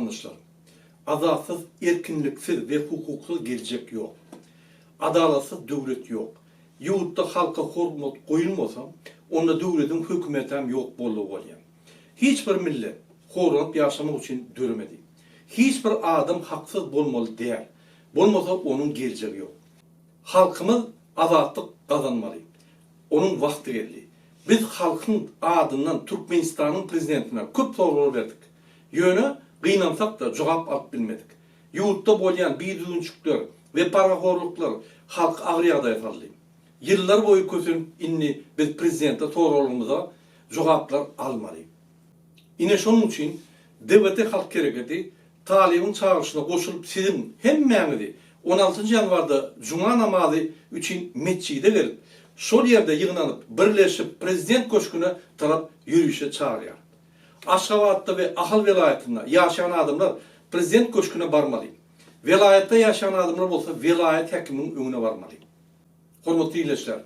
Watandaşlar! Azatsyz, erkinliksiz we hukuksyz geljek ýok. Adalatsyz döwlet ýok. Ýurtda halka hormat goýulmasa, onda döwlediň hökümetäm ýok boldugy bolýar. Hiç bir millet horlanyp ýaşamak üçin döremedi. Hiç bir adam haksyz bolmaly däl. Bolmasa onuň geljegi ýok. Halkymyz azatlyk gazanmaly. Onuň wagty geldi. Biz halkyň adyndan Türkmenistanyň prezidentine köp soraglar berdik. Ýöne, gynansak-da, jogap alyp bilmedik. Ýurtda bolýan bidüzgünçikler we parahorluklar halky agyr ýagdaýa saldy. Ýyllar boýy kösenip indi biz prezidente soraglarymyza jogaplar almaly. Ine şonuň üçin DWT Halk Hereketi Talybyň çagyryşyna goşulyp siziň hemmäňizi on altynjy ýanwarda juma namazy üçin metjide gelip, şol ýerde ýygnanyp, birleşip Prezident köşgüne tarap ýörişe çagyrýar. Aşgabatda we Ahal welaýatynda ýaşaýan adamlar Prezident köşgüne barmaly. Welaýatda ýaşaýan adamlar bolsa welaýat häkiminiň öňüne barmaly. Hormatly ildeşler!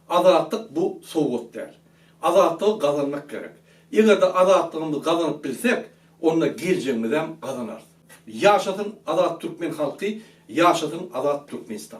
Azatlyk bu sowgat däl. Azatlygy gazanmak gerek. Eger-de azatlygymyzy gazanyp bilsek, onda geljegimizem gazanarys. Ýaşasyn azat türkmen halky, ýaşasyn azat Türkmenistan!